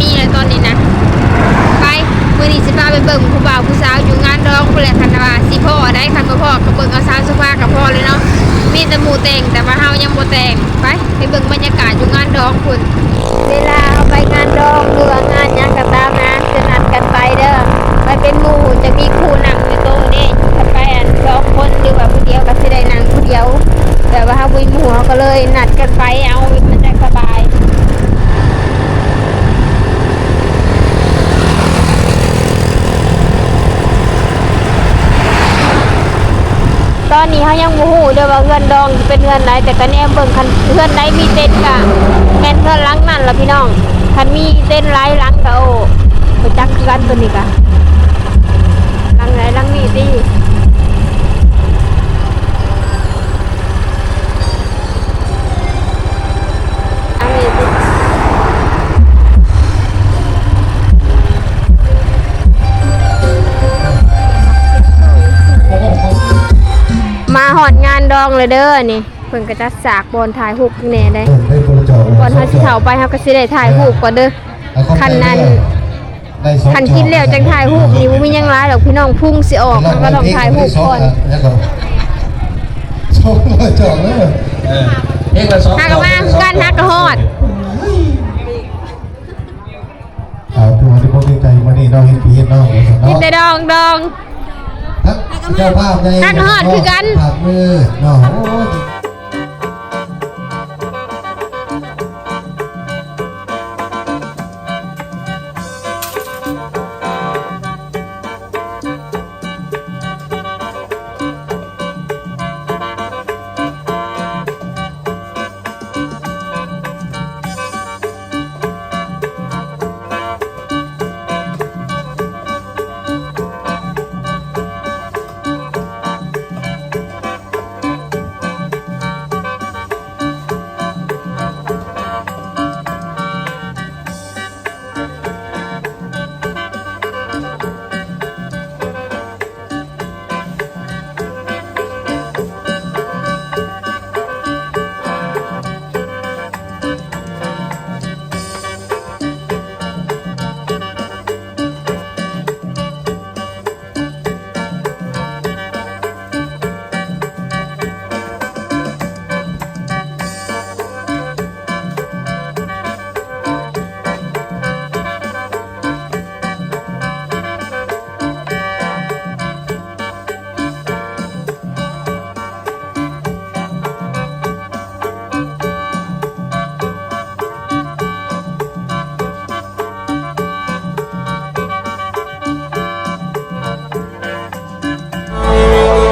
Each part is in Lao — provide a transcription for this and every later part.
ມີແລ້ວຕອນນີ້ນະ. ໄປ ມື້ນີ້ຊິພາໄປເບິ່ງຜູ້ບ່າວຜູ້ສາວຢູ່ງານດອງພຸ້ນແຫຼະ. ຄັນວ່າຊິພໍ້ໄດ໋ ຄັນບໍ່ພໍ້ກໍເບິ່ງເອົາສາວໂຊຟາກໍພໍ້ເລີຍເນາະ. ມີແຕ່ໝູ່ແຕ່ງ ແຕ່ວ່າເຮົາຍັງບໍ່ແຕ່ງ. ໄປ ໄປເບິ່ງບັນຍາກາດຢູ່ງານດອງພຸ້ນ. ເວລາເຮົາໄປງານດອງ ຫຼືວ່າງານຫຍັງກໍຕາມນະ ຈະນັດກັນໄປເດີ ໄປເປັນໝູ່. ຈະມີຄູ່ນັ່ງຢູ່ໂຕະເດ້. ຄັນໄປອັນສອງຄົນ ຫຼືວ່າຜູ້ດຽວ ກໍຊິໄດ້ນັ່ງຜູ້ດຽວ. ແບບວ່າເຮົາບໍ່ມີໝູ່ ເຮົາກໍເລີຍນັດກັນໄປເອົາ ມັນຈັ່ງສະບາຍ. ຕອນນີ້ເຮົາຍັງບໍ່ຮູ້ເດີວ່າເຮືອນດອງເປັນເຮືອນໃດ, ແຕ່ກະແນມເບິ່ງ ຄັນເຮືອນໃດມີເຕັນກະແມ່ນເຮືອນຫຼັງນັ້ນລະພີ່ນ້ອງ. ຄັນມີເຕັນຫຼາຍຫຼັງກະ ໂອ້ ບໍ່ຈັກຄືກັນ. ໂຕນີ້ກະຫຼັງໃດຫຼັງນີ້ຕິ. ມາຮອດງານດອງແລ້ວເດີນີ້. ເພິ່ນກໍຈັດສາກບ່ອນຖ່າຍຮູບຂ້າງໃນໄດ໋. ກ່ອນເຮົາຊິເຂົ້າໄປ ເຮົາກໍຊິໄດ້ຖ່າຍຮູບກ່ອນເດີ. ຄັນນັ້ນ ຄັນກິນແລ້ວຈັ່ງຖ່າຍຮູບນີ້ ບໍ່ມີຫຍັງຫຼາຍດອກພີ່ນ້ອງ, ພຸງຊິອອກ. ເຮົາກໍຕ້ອງຖ່າຍຮູບກ່ອນ. ຫາກໍມາຄືກັນ ຫາກໍຮອດ. ເອົາ ຖືວ່າໄດ້ພົບໄດ້ເຈີມື້ນີ້ເນາະ ເຮັດພີ່ເຮັດນ້ອງ ວ່າຊັ້ນເນາະ. ມີແຕ່ດອງໆ. ທັງເຈົ້າພາບໃຫຍ່ ທັງຮອດຄືກັນ ພາບມືເນາະ. ໂອ້ຍ.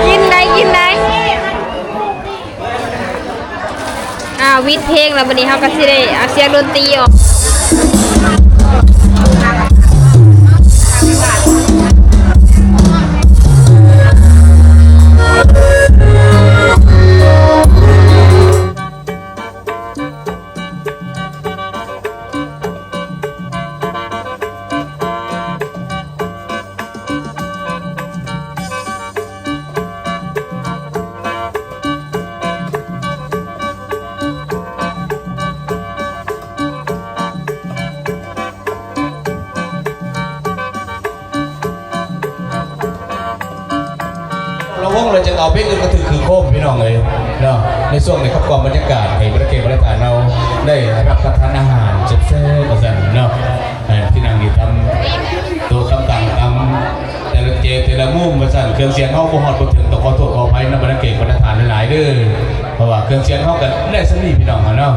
ກິນໄດ້ ກິນໄດ້. ອ່າ ວິດເພງແລ້ວ ບັດນີ້ເຮົາກໍຊິໄດ້ເອົາສຽງດົນຕີອອກ. ລະວົງລະຈະເອົາເພງອື່ນມາຖືກຄືໂຄມ ພີ່ນ້ອງເອີຍເນາະ. ໃນຊ່ວງນີ້ຂັບກລ່ອມບັນຍາກາດໃຫ້ບັນດາແຂກບັນດາທ່ານເຮົາໄດ້ຮັບປະທານອາຫານແຊບໆ ວ່າຊັ້ນເນາະ. ເອີ ທີ່ນັ່ງຢູ່ຕາມໂຕະຕາມຕັ່ງຕາມແຕ່ລະເຈແຕ່ລະມຸມວ່າຊັ້ນ ເຄື່ອງສຽງເຮົາບໍ່ຮອດບໍ່ເຖິງ ຕ້ອງຂໍໂທດຂໍອະໄພນຳບັນດາແຂກບັນດາທ່ານຫຼາຍໆເດີ ເພາະວ່າເຄື່ອງສຽງເຮົາກໍໄດ້ສ່ຳນີ້ ພີ່ນ້ອງເນາະ.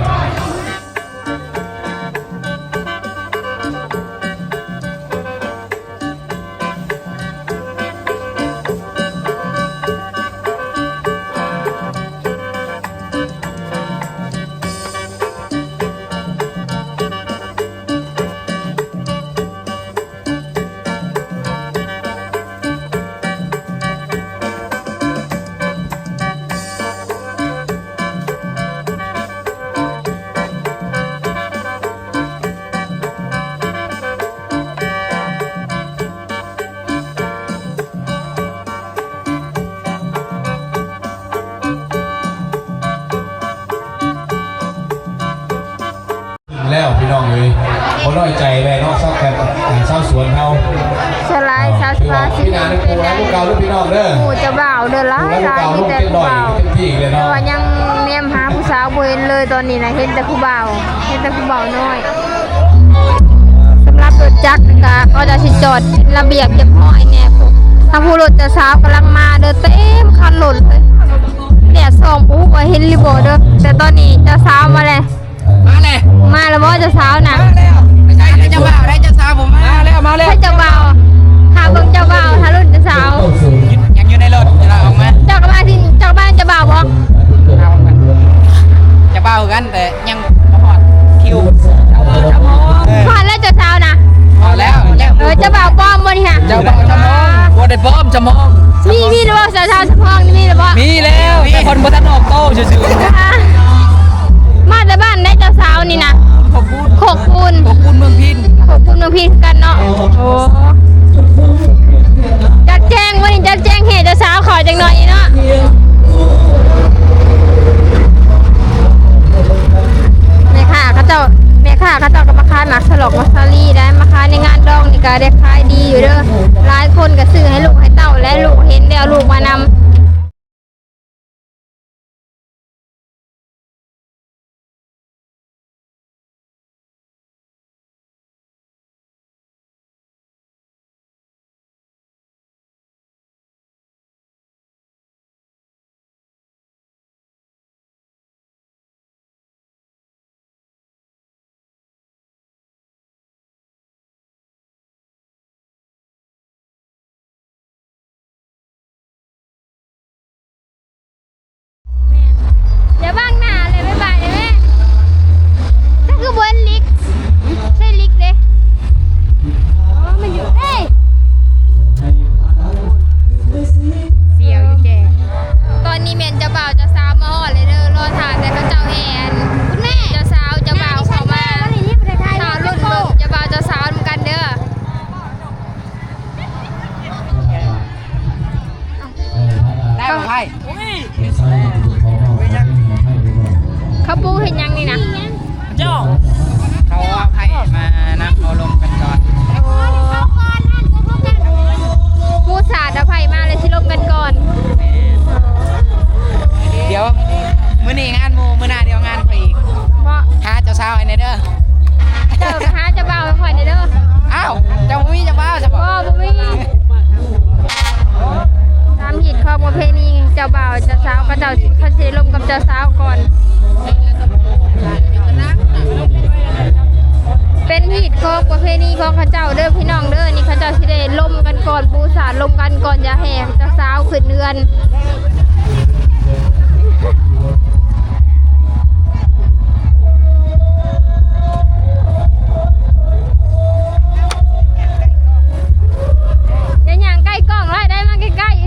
ແລ້ວພີ່ນ້ອງເອີຍ ບໍ່ນ້ອຍໃຈແລ້ວ ຊາວແຂກ ຊາວສວນເຮົາ ສ່ວນຫຼາຍຊາວສິບຫ້າສິບ ເປັນຫຍັງ ໝູ່ເຈົ້າບ່າວເດີ ຫຼາຍໆ ມີແຕ່ຜູ້ບ່າວ ແຕ່ວ່າຍັງແນມຫາຜູ້ສາວບໍ່ເຫັນເລີຍ ຕອນນີ້ນະ ເຫັນແຕ່ຜູ້ບ່າວ ເຫັນແຕ່ຜູ້ບ່າວນ້ອຍ. ສຳລັບລົດຈັກນີ້ກະ ເຂົາເຈົ້າຊິຈອດເປັນລະບຽບຮຽບຮ້ອຍແດ່ ທາງຜູ້ລົດເຈົ້າສາວກຳລັງມາເດີ ເຕັມຄັນລົດເລີຍ ແດດສ່ອງ ບໍ່ຮູ້ວ່າເຫັນຫຼືບໍ່ເດີ ແຕ່ຕອນນີ້ເຈົ້າສາວມາແລ້ວ. ມາແລ້ວ ມາແລ້ວບໍ່ເຈົ້າສາວນະ? ມາແລ້ວ ໄປໃສເຈົ້າບ່າວ ໄດ້ເຈົ້າສາວ ມາແລ້ວ ມາແລ້ວ ໃສເຈົ້າບ່າວ? ຖ້າເບິ່ງເຈົ້າບ່າວ ຖ້າລຸ້ນເຈົ້າສາວ ຍັງຢູ່ໃນລົດ ເວລາອອກມາ ເຈົ້າກໍມາທີ່ ເຈົ້າບ້ານເຈົ້າບ່າວບໍ່? ເຈົ້າບ່າວຄືກັນ ແຕ່ຍັງບໍ່ຮອດຄິວ ຮອດແລ້ວເຈົ້າສາວນະ ຮອດແລ້ວ ເອີ ເຈົ້າບ່າວປອມບໍ່ນີ້ຫະ? ເຈົ້າບ່າວຈຳລອງ ບໍ່ໄດ້ປອມ ຈຳລອງ ມີ ມີຫຼືບໍ່ ສາວ ສາວຈຳລອງນີ້ມີຫຼືບໍ່? ມີແລ້ວ ແຕ່ເພິ່ນບໍ່ທັນອອກໂຕຊື່ໆ ມາແຕ່ບ້ານໃດເຈົ້າສາວນີ້ນະ? ໂຄກປູນ ໂຄກປູນ ເມືອງພິນ ໂຄກປູນ ເມືອງພິນຄືກັນເນາະ ໂອ້ ຈັດແຈງມື້ນີ້ ຈັດແຈງແຫ່ເຈົ້າສາວເຂົ້າຈັກໜ້ອຍເນາະ ແມ່ຄ້າເຂົາເຈົ້າ ແມ່ຄ້າເຂົາເຈົ້າກໍມາຂາຍໝາກສະຫຼອກ ໝາກສາລີໄດ໋ ມາຂາຍໃນງານດອງນີ້ກໍໄດ້ຂາຍດີຢູ່ເດີ ຫຼາຍຄົນກໍຊື້ໃຫ້ລູກໃຫ້ເຕົ້າ ແລະ ລູກເຫັນແລ້ວ ເອົາລູກມານຳ. ແມ່ນ ດຽວບັງໜ້າເລີຍ ບາຍບາຍເລີຍແມ່ ເຈົ້າຄືບໍ່ເຫັນລິກ ໃຊ່ລິກເດ້ ອໍ ມັນຢູ່ເດ້ ສຽວຢູ່ແຈ ຕອນນີ້ແມ່ນເຈົ້າບ່າວເຈົ້າສາວມາຮອດແລ້ວເດີ ລໍຖ້າແຕ່ເຂົາເຈົ້າແຫ່ ແມ່ ເຈົ້າສາວເຈົ້າບ່າວເຂົ້າມາ ຖ້າລຸ້ນເບິ່ງເຈົ້າບ່າວເຈົ້າສາວນຳກັນເດີ. ໄດ້ບໍ່ໄພ້? ເຂົາປູເຮັດຫຍັງນີ້ນະ? ເຈົ້າ ເຂົາເອົາໄພ້ມານຳເອົາລົມກັນກ່ອນ. ປູສາດເອົາໄພ້ມາແລ້ວຊິລົມກັນກ່ອນ. ແມ່ນ. ດຽວມື້ນີ້ງານໝູ່ ມື້ໜ້າດຽວງານຂ້ອຍອີກ. ບໍ່ ຫາເຈົ້າສາວໃຫ້ແດ່ເດີ. ເຈົ້າກໍຫາເຈົ້າບ່າວໃຫ້ຂ້ອຍແດ່ເດີ. ອ້າວ ເຈົ້າບໍ່ມີເຈົ້າບ່າວຊະບໍ່? ບໍ່ ບໍ່ມີ. ຕາມຮີດຄອງປະເພນີ ເຈົ້າບ່າວເຈົ້າສາວເຂົາເຈົ້າ ເຂົາຊິໄດ້ລົມກັບເຈົ້າສາວກ່ອນ. ເປັນຮີດຄອງປະເພນີຂອງເຂົາເຈົ້າເດີພີ່ນ້ອງເດີ. ນີ້ເຂົາເຈົ້າຊິໄດ້ລົມກັນກ່ອນ ປູສາດລົມກັນກ່ອນຈະແຫ່ເຈົ້າສາວຂຶ້ນເຮືອນ. ຢ່າຍ່າງໃກ້ກ້ອງຫຼາຍ ໄດ້ມາໃກ້ໆ.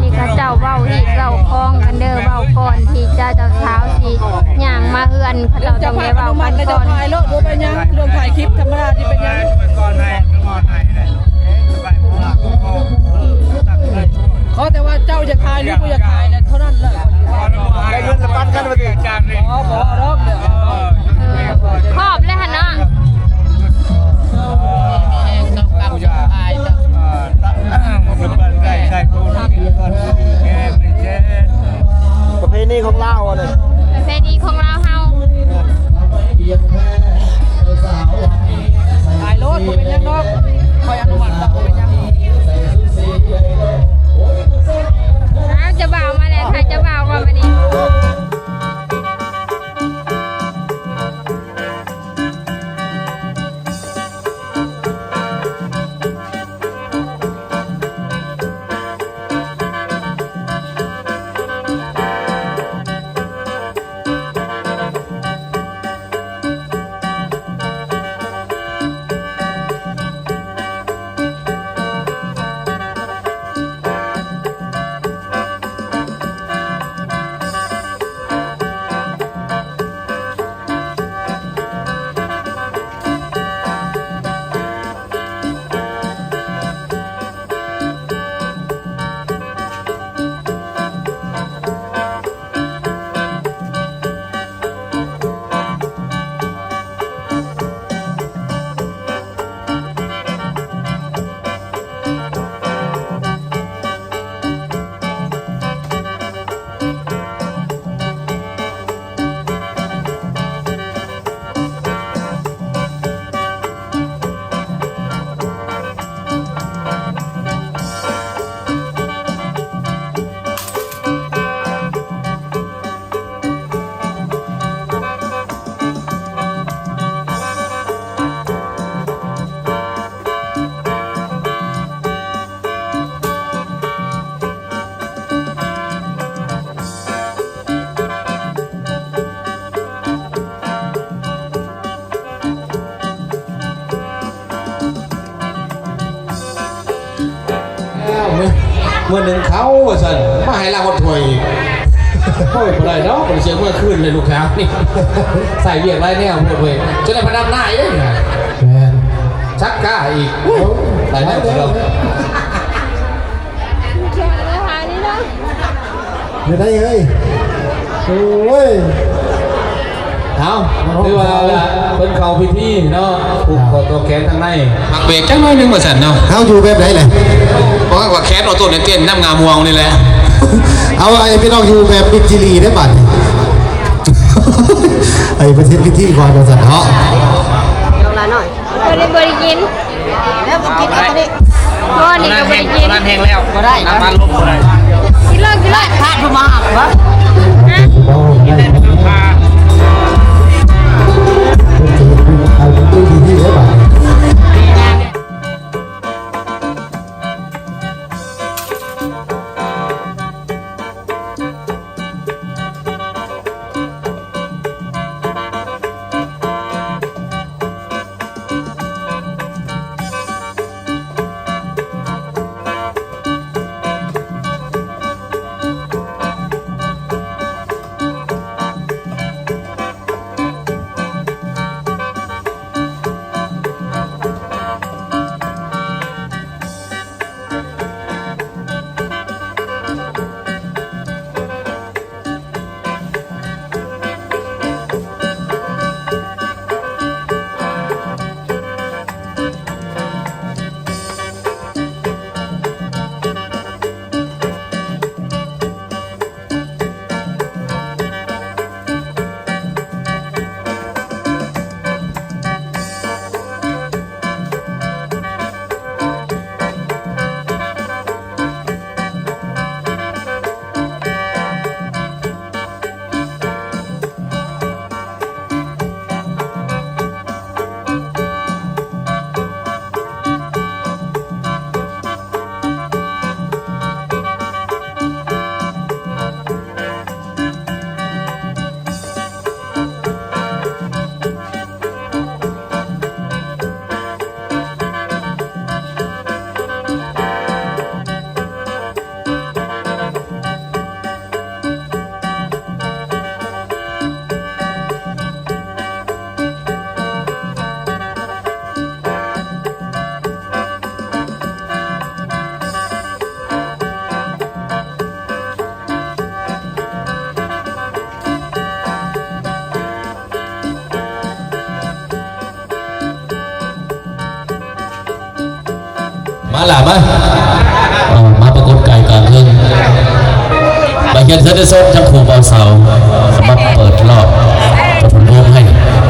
ນີ້ເຂົາເຈົ້າເວົ້າຮີດເວົ້າຄອງກັນເດີ ເວົ້າກ່ອນທີ່ຈະ ເຈົ້າສາວຊິຍ່າງມາເຮືອນ ເຂົາເຈົ້າຕ້ອງໄດ້ເວົ້າກັນກ່ອນ. ເຈົ້າຖ່າຍໂລດ ບໍ່ເປັນຫຍັງ ເລື່ອງຖ່າຍຄລິບທຳມະດາທີ່ເປັນຫຍັງ. ຂໍແຕ່ວ່າເຈົ້າຢາກຖ່າຍ ຫຼືບໍ່ຢາກຖ່າຍ ແລ້ວເທົ່ານັ້ນແຫຼະ. ໄດ້ເງິນລະປັນກັນວ່າຕິ. ບໍ່ ບໍ່ດອກ. ເອີ ຂອບແລ້ວຫັ້ນເນາະ. ປະເພນີຂອງລາວອັນນີ້ ປະເພນີຂອງລາວເຮົາ. ຖ່າຍໂລດ ບໍ່ເປັນຫຍັງດອກ. ມື້ ມື້ໜຶ່ງເຂົາວ່າຊັ້ນ ມາໃຫ້ລາງຮອດຖ້ວຍອີກ. ໂອ້ຍ ບໍ່ໄດ້ດອກ ບໍ່ໄດ້ເສຍເມືອຄືນເລີຍລູກຄ້ານີ້ ໃສ່ວຽກຫຼາຍແນວໂພດເວີຍ ຈົນໄດ້ພະນຳນາອີກເດ້. ແມ່ນ ຊັກກ້າອີກ ໂອ້ຍ ຫຼາຍແນວເດີ. ຢູ່ໄດ້ເອີຍ ໂອ້ຍ. ເອົາ ຖືວ່າເພິ່ນເຂົ້າພິທີເນາະ ຜູກຂໍ້ຕໍ່ແຂນທາງໃນ ພັກເບຣກຈັກໜ້ອຍໜຶ່ງວ່າຊັ້ນເນາະ. ເຮົາຢູ່ແບບໃດແຫຼະ? ເພາະວ່າແຂນອອໂຕ້ນີ້ເຕັ້ນນຳງາມ່ວງນີ້ແຫຼະ. ເອົາ ໃຫ້ພີ່ນ້ອງຢູ່ແບບມິດຈີຣີເດ້ບາດນີ້ ໃຫ້ເພິ່ນເຮັດພິທີກ່ອນວ່າຊັ້ນເນາະ. ເອົາຫຼາຍໜ້ອຍ. ຕົວນີ້ບໍ່ໄດ້ກິນ ແລ້ວບໍ່ກິນເອົາຕົວນີ້. ບໍ່ ນີ້ກໍບໍ່ໄດ້ກິນ ນັ້ນແຫ້ງແລ້ວ ບໍ່ໄດ້ ນ້ຳມັນລົງບໍ່ໄດ້. ກິນເລີຍ ກິນເລີຍ ພາດຜູ້ມາຫາບໍ່? ຮະ? ກິນໄດ້ແຕ່ນ້ຳຊາ. ມາລະມາ ເອີ ມາປາກົດກາຍກາງເຮືອນ ມາຮຽນເຊີນໄດ້ຊົມທັງຄູ່ບ່າວສາວ ສຳລັບເປີດຮອບປະຖົມໂຮມໃຫ້.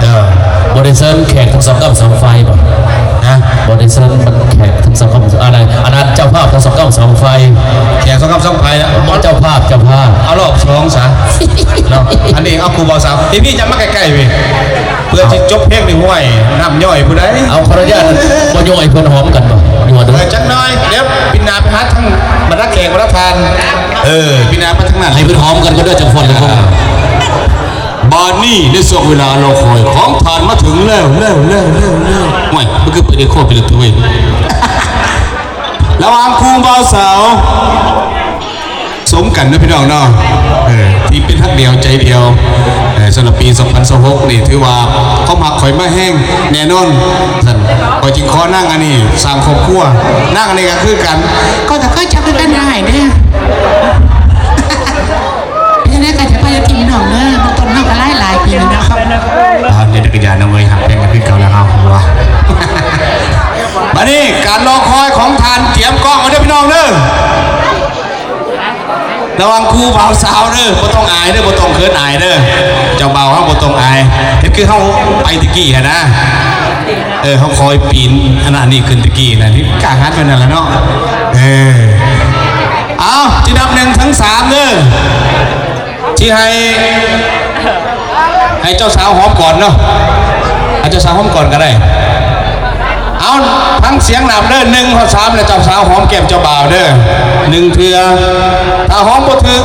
ເອີ ບໍ່ໄດ້ເຊີນແຂກທັງສອງກ້ຳສອງຝ່າຍບໍ່? ຮະ? ບໍ່ໄດ້ເຊີນແຂກທັງສອງກ້ຳ ອັນນັ້ນ ອັນນັ້ນເຈົ້າພາບທັງສອງກ້ຳສອງຝ່າຍ. ແຂກສອງກ້ຳສອງຝ່າຍນະ ບໍ່ ເຈົ້າພາບ ເຈົ້າພາບ ເອົາຮອບສອງຊະເນາະ. ອັນນີ້ເອົາຄູ່ບ່າວສາວ ພີ່ໆ ຈະມາໃກ້ໆ ພີ່. ເພື່ອຊິຈົບເພງນີ້ ຫ້ວຍ ນ້ຳຍ້ອຍຜູ້ໃດ? ເອົາ ຂໍອະນຸຍາດ ບໍ່ຍ້ອຍເພິ່ນຫອມກັນບໍ່? ຍ້ອຍເດີ ເອີ ຈັກໜ້ອຍ. ດຽວປີໜ້າໄປຫາທາງບັນດາແຂກບັນດາທ່ານ. ເອີ ປີໜ້າໄປທາງນັ້ນ ໃຫ້ເພິ່ນຫອມກັນກ່ອນເດີ ຈັ່ງຟ້ອນກັນ. ບາດນີ້ໃນຊ່ວງເວລາລໍຄອຍຂອງທ່ານມາເຖິງແລ້ວ ແລ້ວ ແລ້ວ ແລ້ວ ແລ້ວ. ຫ້ວຍ ມັນຄືເປີດເອໂຄໄປເລີຍເວີຍ. ລະຫວ່າງຄູ່ບ່າວສາວ ສົມກັນເນາະພີ່ນ້ອງເນາະ ເອີ ທີ່ເປັນຮັກດຽວໃຈດຽວ. ເອີ ສຳລັບປີສອງພັນຊາວຫົກນີ້ ຖືວ່າຄວາມຮັກຂ້ອຍມາແຮງແນ່ນອນ. ຊັ້ນຂ້ອຍຈຶ່ງຂໍນາງອັນນີ້ສ້າງຄອບຄົວ. ນາງອັນນີ້ກໍຄືກັນ ຂ້ອຍກໍຄືເຈົ້າຄືກັນ ອ້າຍເດີ. ເປັນຈັ່ງໃດກໍຈະໄປກັບພີ່ນ້ອງເດີ ມັນຕົ້ນເຮົາກໍຫຼາຍໆປີແລ້ວເນາະ. ອ່າ ເຮັດຈັກກະຍານນຳເວີຍ ຮັກແພງກັນຄືເກົ່າແລ້ວເຮົາວ່າ. ບາດນີ້ການລໍຄອຍຂອງທ່ານ ກຽມກ້ອງເອົາເດີພີ່ນ້ອງເດີ. ລະຫວ່າງຄູ່ບ່າວສາວເດີ ບໍ່ຕ້ອງອາຍເດີ ບໍ່ຕ້ອງເຂີນອາຍເດີ. ເຈົ້າບ່າວເຮົາບໍ່ຕ້ອງອາຍ ເຮັດຄືເຮົາໄປຕະກີ້ຫັ້ນນະ. ເອີ ເຮົາຄອຍປີນອັນນັ້ນນີ້ຂຶ້ນຕະກີ້ນະ ທີ່ກ້າຫັດໄປນັ້ນລະເນາະ. ເອີ ເອົາ ຊິນັບໜຶ່ງເຖິງສາມເດີ ທີ່ໃຫ້ ໃຫ້ເຈົ້າສາວຫອມກ່ອນເນາະ ໃຫ້ເຈົ້າສາວຫອມກ່ອນກໍໄດ້. ເອົາ ຟັງສຽງນັບເດີ ໜຶ່ງຮອດສາມ ແລ້ວເຈົ້າສາວຫອມແກ້ມເຈົ້າບ່າວເດີ ໜຶ່ງເທື່ອ. ຖ້າຫອມບໍ່ຖືກ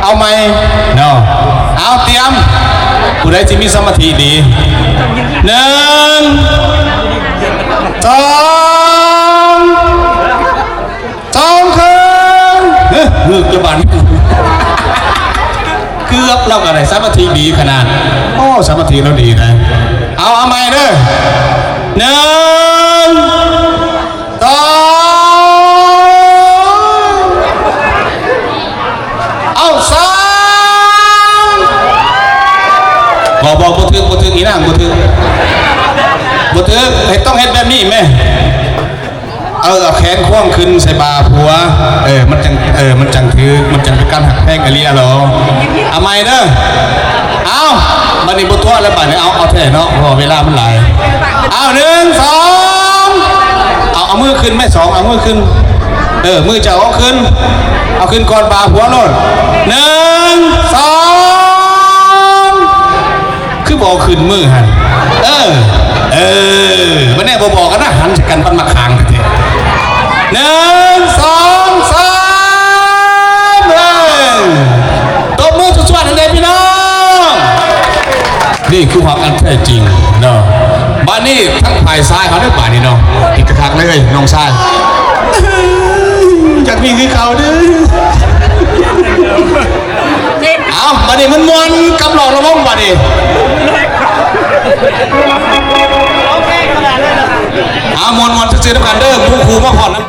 ເອົາໃໝ່ເນາະ. ເອົາ ຕຽມ ຜູ້ໃດທີ່ມີສະມາທິດີ ໜຶ່ງ ສອງ ສາ ເກືອບລະບາດນີ້ ເກືອບ ລາວກໍໄດ້ສາມາທິດີຂະໜາດ. ໂອ້ ສາມາທິລາວດີນະ. ເອົາ ເອົາໃໝ່ເດີ ໜຶ່ງ ສອງ ເອົາ ສາມ. ບໍ່ ບໍ່ ບໍ່ຖືກ ບໍ່ຖືກ ອີນາງ ບໍ່ຖືກ ບໍ່ຖືກ. ເຮັດ ຕ້ອງເຮັດແບບນີ້ແມ. ເອີ ເອົາແຂນຂວາງຂຶ້ນໃສ່ບ່າຜົວ ເອີ ມັນຈັ່ງ ເອີ ມັນຈັ່ງຖືກ ມັນຈັ່ງເປັນການຮັກແພງອີ່ຫຼີ. ເອົາໃໝ່ເດີ. ເອົາ ບັດນີ້ບໍ່ຕົວະແລ້ວ ບັດນີ້ເອົາ ເອົາແທ້ເນາະ ເພາະວ່າເວລາມັນຫຼາຍ. ເອົາ ໜຶ່ງ ສອງ ເອົາ ເອົາມືຂຶ້ນແມ່ ສອງ ເອົາມືຂຶ້ນ ເອີ ມືເຈົ້າເອົາຂຶ້ນ ເອົາຂຶ້ນກ່ອນບ່າຜົວໂລດ ໜຶ່ງ ສອງ. ຄືບໍ່ເອົາຂຶ້ນມືຫັ້ນ? ເອີ ເອີ ບັດນີ້ບໍ່ບອກກັນນະ ຫັນໃສ່ກັນປານໝາກຂາງແທ້ໆ. ໜຶ່ງ ສອງ ສາມ ເອີ ຕົບມືສວດໆ ໃຫ້ແດ່ພີ່ນ້ອງ. ນີ້ຄືຮັກອັນແທ້ຈິງເນາະ. ບາດນີ້ທາງຝ່າຍຊາຍເຮົາເດີ ບາດນີ້ເນາະ ເຮັດຄັກໆ ເລີຍນ້ອງຊາຍ ຢາກມີຄືເຂົາເດີ. ເອົາ ບາດນີ້ມ່ວນໆ ກັບລອກລະວົງບາດນີ້. ເອົາ ມ່ວນໆ ຊື່ໆ ນຳກັນເດີ ໝູ່ຄູ່ມາພ້ອມນຳ.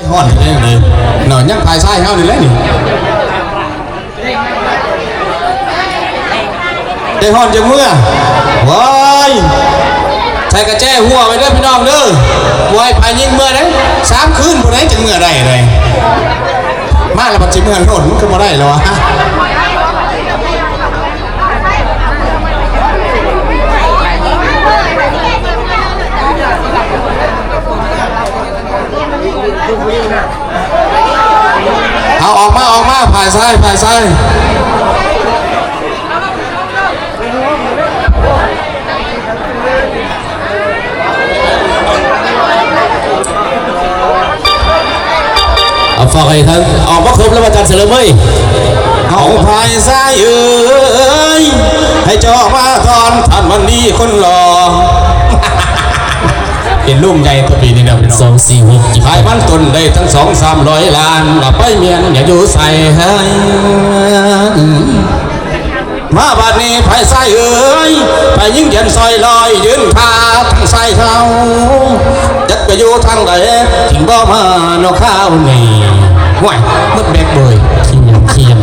ฮ้อนแท้ๆ เลยเนาะ ยังภายซ้ายเฮานี่แหละนี่ ได้ฮ้อนจังเมื่อ ว้าย ใส่กระแจหัวไว้เด้อพี่น้องเด้อ บ่ให้ไผยิงเมื่อเด้ สามคืนพุ้นใดจังเมื่อได้เลย มาแล้วบัดสิเมื่อโลด มันก็บ่ได้แล้ววะ เอาออกมา ออกมา ฝ่ายซ้าย ฝ่ายซ้าย เอาฝากให้ท่านออกมาครบแล้ว อาจารย์เฉลิมเอ้ย เอาฝ่ายซ้ายเอ้ย ให้เจ้าออกมาก่อน ท่านมันดีคนหล่อ เป็นลุงใหญ่ตัวปีนี้นะพี่น้อง สองสี่หก ขายมันต้นได้ทั้งสองสามร้อยล้าน ละไปเมียนอย่าอยู่ใส่ให้ มาบัดนี้ฝ่ายซ้ายเอ้ย ฝ่ายหญิงเย็นซอยลอย ยืนท่าทางซ้ายเฮา จักไปอยู่ทางใด จึงบ่มาเนาะคราวนี้ ห้วย หมดแบกเบย เคียง เคียง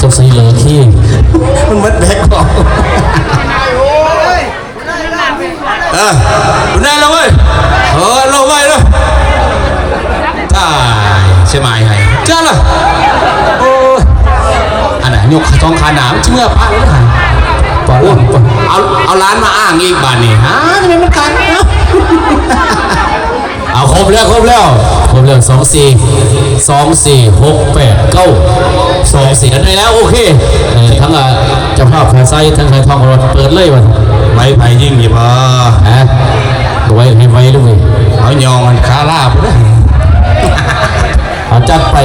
สงสัยเหลือเคียง มันหมดแบกบ่ เออ ສະໝາຍໃຫ້ເຈົ້າລະ. ໂອ້ຍ ອັນນັ້ນຍົກສອງຂາໜ້າ ມັນຊິເມືອປະແລ້ວຫັ້ນ. ປະແລ້ວ ເອົາ ເອົາຫຼານມາອ້າງອີກບາດນີ້. ຫາ ນີ້ມັນຄັນເນາະ. ເອົາ ຄົບແລ້ວ ຄົບແລ້ວ ຄົບແລ້ວ ສອງສີ່ ສອງສີ່ ຫົກແປດ ເກົ້າ ສອງສີ່ ອັນໃດແລ້ວ. ໂອເຄ ເອີ ທັງ ເອີ ເຈົ້າພາບຝ່າຍຊ້າຍ ທັງໄທທອງ ເປີດເລີຍວ່າ ໄວ້ໃຜຍິງຢູ່ບໍ່? ຮະ? ໄວ້ໃຫ້ໄວລູກເອີຍ. ເອົາ ຍ່ອງອັນຄາລາພຸ້ນເດີ. ເອົາ ຈັດໄປ.